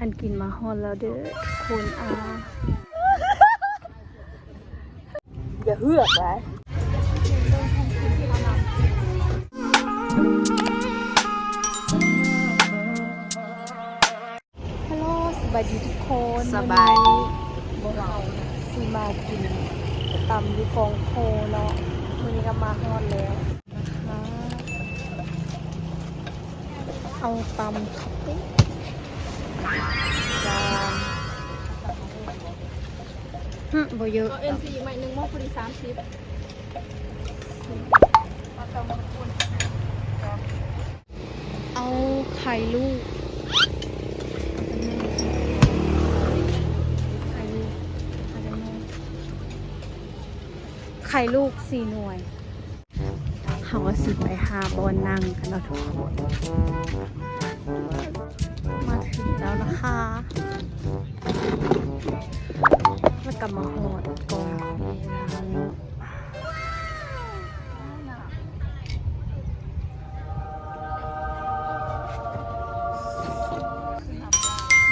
ອັນກິນມາຮອດແລ້ວເດີ້ທຸກຄົນ ອາ ຢ່າເຮືອກຫຼາຍ. ຮັລໂຫຼ ສະບາຍດີທຸກຄົນ. ສະບາຍດີ. ມື້ນີ້ພວກເຮົາຊິມາກິນຕຳຢູ່ກອງໂພເນາະ. ມື້ນີ້ກໍມາຮອດແລ້ວນະຄະ. ເອົາຕຳ ຫຶ ບໍ່ເຢີະ. ເອົາເອັນຊີອີກໄມ້ໜຶ່ງ ໝໍ້ພໍດີສາມສິບ. ເອົາໄຂ່ລູກ ໄຂ່ລູກ ໄຂ່ລູກສີ່ໜ່ວຍ. ເຮົາກໍຊິໄປຫາບ່ອນນັ່ງກັນເນາະທຸກຄົນ. ມາເຖິງແລ້ວນະຄະ ແລ້ວກໍມາຮອດກອງໂພແລ້ວ.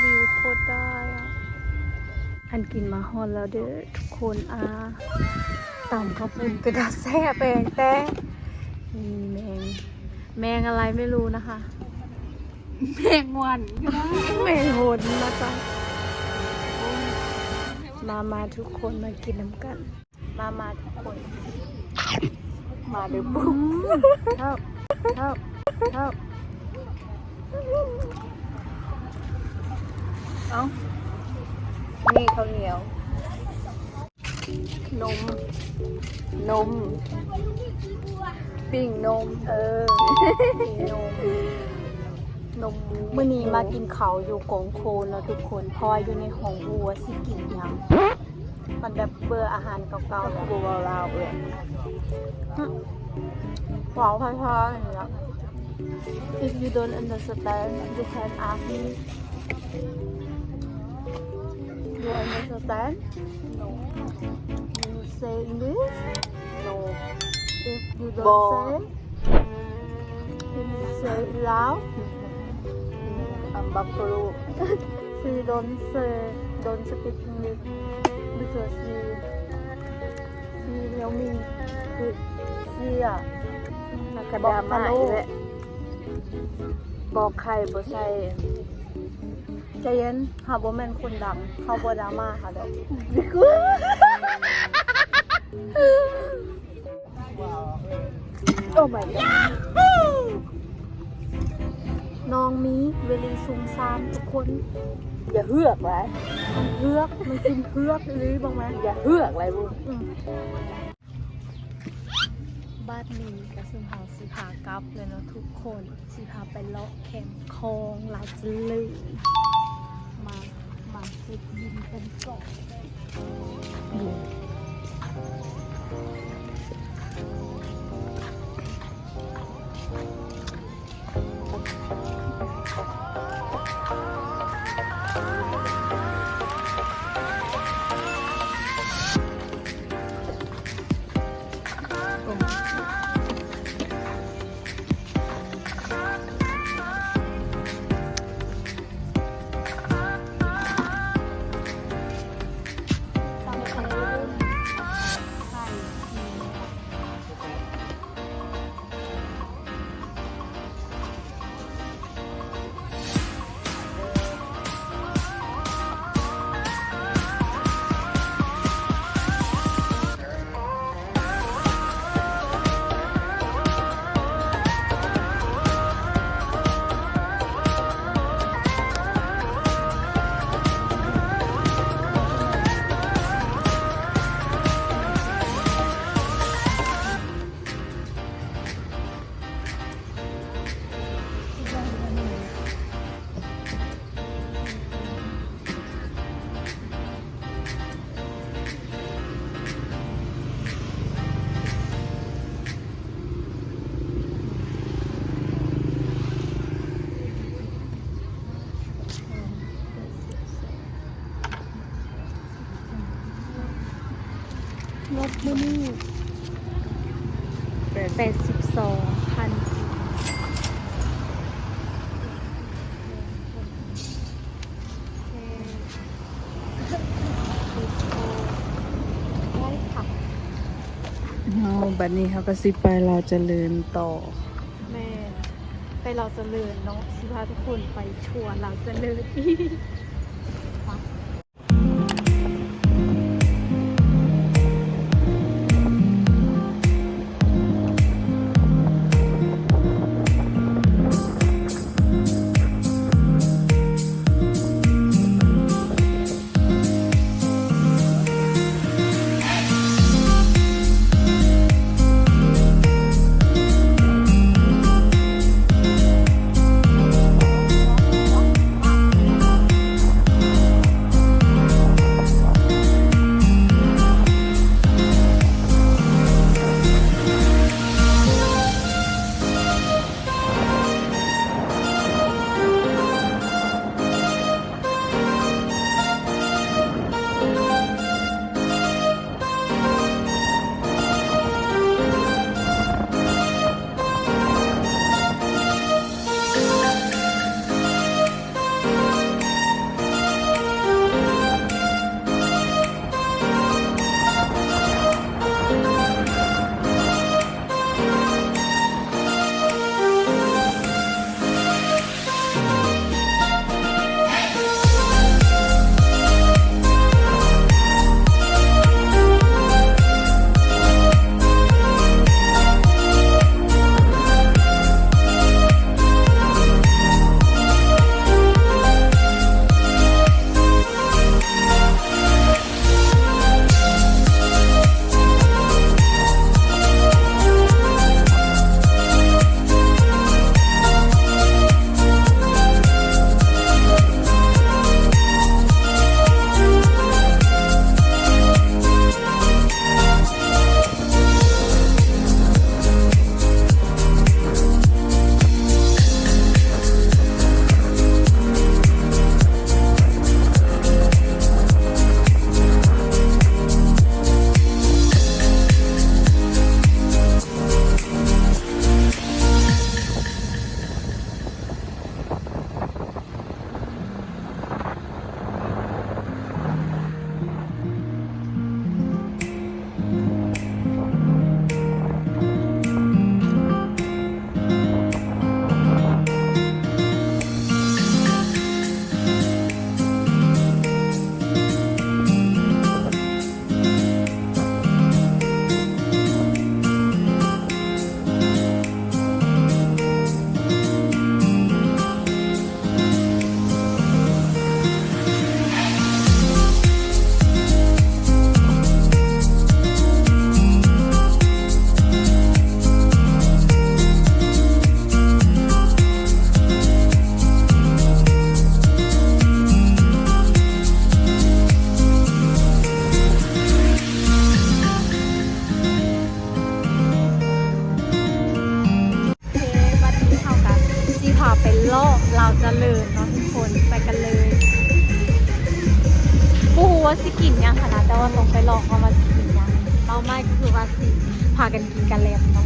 ວິວໂຄດໄດ້ອະ. ອັນກິນມາຮອດແລ້ວເດີ້ທຸກຄົນ. ອາ ຕຳເຂົ້າປຸ້ນເປັນຕາແຊບແຮງແທ້. ມີແມງ ແມງອະໄລໄມ່ຮູ້ນະຄະ. ແມງວັນ ແມງໂຫນນະຈ໊ະ. ມາ ມາທຸກຄົນ ມາກິນນຳກັນ. ມາ ມາທຸກຄົນ ມາເດີ້ປຸ້ມ. ເອົາ ເອົາ ເອົາ ນີ້ເຂົ້າໜຽວ ນົມ ນົມ ປີ້ງນົມ ເອີ ປີ້ງນົມ ນົມໝູ. ມື້ນີ້ມາກິນເຂົ້າຢູ່ກອງໂຄເນາະທຸກຄົນ ເພາະວ່າຢູ່ໃນຫ້ອງບໍ່ຮູ້ວ່າຊິກິນຫຍັງ. ມັນແບບເບື່ອອາຫານເກົ່າໆແລ້ວ. ບໍ່ເວົ້າລາວເອີຍ. ເວົ້າໄທໆນີ້ລະ. If you don't understand, you can ask me. You understand? No. You say English? No. If you don't say, English say in Lao. I'm buffalo. She don't say, don't speak English because she, she know me. She, she ອ່ະ ນັກກະດາມາອີກແລ້ວ ບໍ່ໄຂ່ບໍ່ໃສ່. ໃຈເຢັນ ເຮົາບໍ່ແມ່ນຄົນດັງ ເຮົາບໍ່ດຣາມາເຂົາດອກ. ໂອ້ມາຍກັອດ ນ້ອງມີເວລີຊຸ່ມຊາມທຸກຄົນ. ຢ່າເຮືອກຫຼາຍ ມັນເຮືອກ ມັນກິນເຮືອກອີ່ຫຼີ ເບິ່ງແມ. ຢ່າເຮືອກຫຼາຍບຸ້ມ. ອືມ. ບາດນີ້ກະຊຸມເຮົາຊິພາກັບແລ້ວເນາະທຸກຄົນ ຊິພາໄປເລາະແຄມຂອງລາວຈະເລີນ ມາ ມາເຊັກອິນກັນກ່ອນ. ງົບມື້ນີ້ ແປດ ແປດສິບສອງພັນ. ບັດນີ້ເຮົາກໍຊິໄປລາວຈະເລີນຕໍ່. ແມ່ນ ໄປລາວຈະເລີນເນາະ ຊິພາທຸກຄົນໄປທົວລາວຈະເລີນອີກ. ໂອເຄ ບັດນີ້ເຮົາກໍຊິພາໄປເລາະລາວຈະເລີນເນາະທຸກຄົນ ໄປກັນເລີຍ. ບໍ່ຮູ້ວ່າຊິກິນຫຍັງຫັ້ນນະ ແຕ່ວ່າຕ້ອງໄປເລາະກ່ອນວ່າຊິກິນຫຍັງ. ເປົ້າໝາຍກໍຄືວ່າຊິພາກັນກິນກະແລັບເນາະ.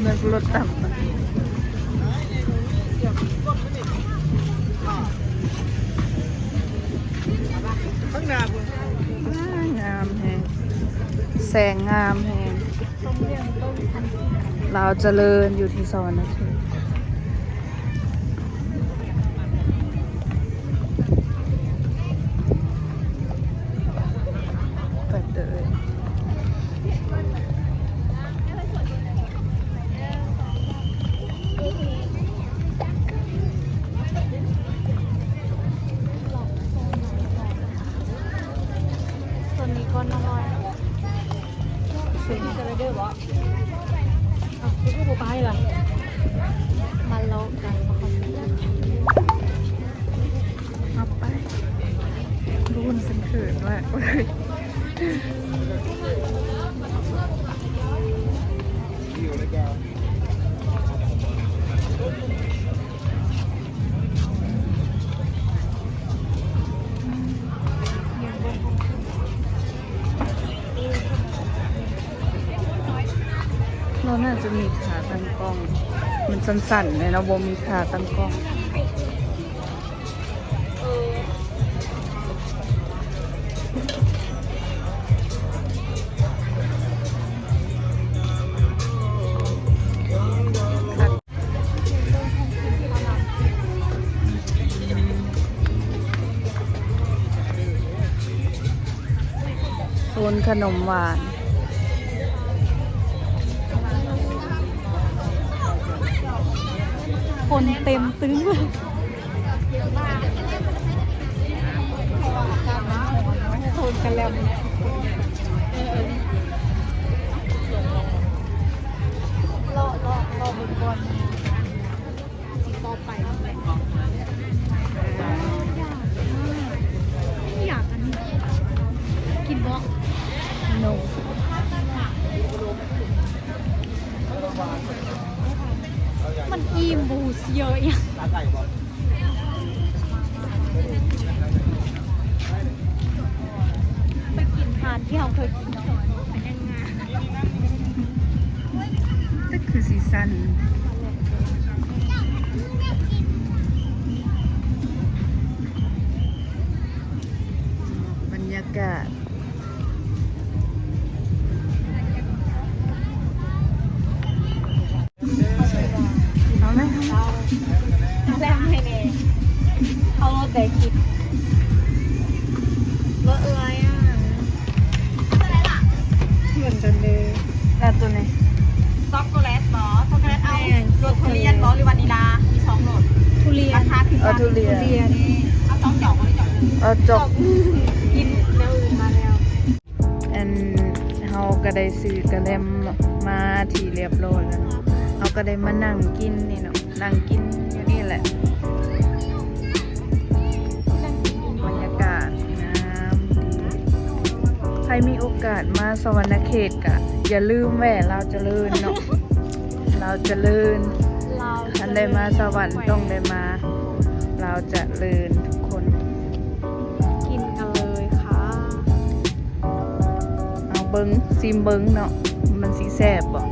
ນັກລົດຕຳ ຂ້າງໜ້າພຸ້ນ ງາມແຮງ ແສງງາມແຮງ. ລາວຈະເລີນຢູ່ທີ່ສະຫວັນນະເຂດ. ໄປເຕີຍ. ໂຊນນີ້ກ່ອນເນາະ. ໂຊນນີ້ກະເລີຍເດີບໍ່? ເອົ້າ ຄືບໍ່ໄປລະ? ມັນສັ້ນໆແຫຼະເນາະ ບໍ່ມີຂາຕັ້ງກ້ອງ. ໂຊນຂະໜົມຫວານ ຄົນເຕັມຕຶ້ມ. ໂຊນກະແລັມ ເລາະ ເລາະ ເລາະເບິ່ງກ່ອນ. ຢາກ ຢາກອັນນີ້ ກິນບໍ່? No. ມັນອີ່ມ ບໍ່ຮູ້ຊິເຢີະອີ່ຫຍັງ. ໄປກິນຮ້ານທີ່ເຮົາເຄີຍກິນກ່ອນ ມັນຍັງງາມ ແຕ່ຄືຊິສັ້ນ ບັນຍາກາດ. ເອົາແມ່ ເອົາແລ້ວໃຫ້ແດ່ ເອົາໂລດແຕ່ຄິດ ບໍ່ເອື້ອຍອະ ເໝືອນກັນເລີຍ ແລ້ວໂຕນີ້ ຊັອກໂກແລັດບໍ? ຊັອກໂກແລັດເອົາ ແມ່ນ ລົດທຸລຽນບໍ ຫຼືວານິລາ? ມີສອງລົດ ທຸລຽນ ລາຄາຄືກັນ ເອົາທຸລຽນ ທຸລຽນ ເອົາສອງຈອກ ເອົາຈອກ ກິນແນວອື່ນມາແລ້ວ. ອັນ ເຮົາກະໄດ້ຊື້ກະແລັມມາທີ່ຮຽບຮ້ອຍແລ້ວເນາະ ເຮົາກະໄດ້ມານັ່ງກິນນີ້ເນາະ ນັ່ງກິນຢູ່ນີ້ແຫຼະ ບັນຍາກາດງາມດີ. ໃຜມີໂອກາດມາສະຫວັນນະເຂດກະຢ່າລືມແວ່ລາວຈະເລີນເນາະ ລາວຈະເລີນ ລາວຈະເລີນ ຄັນໄດ້ມາສະຫວັນຕ້ອງໄດ້ມາລາວຈະເລີນທຸກຄົນ. ກິນກັນເລີຍຄ່ະ ເອົາເບິ່ງ ຊີມເບິ່ງເນາະ ມັນຊິແຊບບໍ່?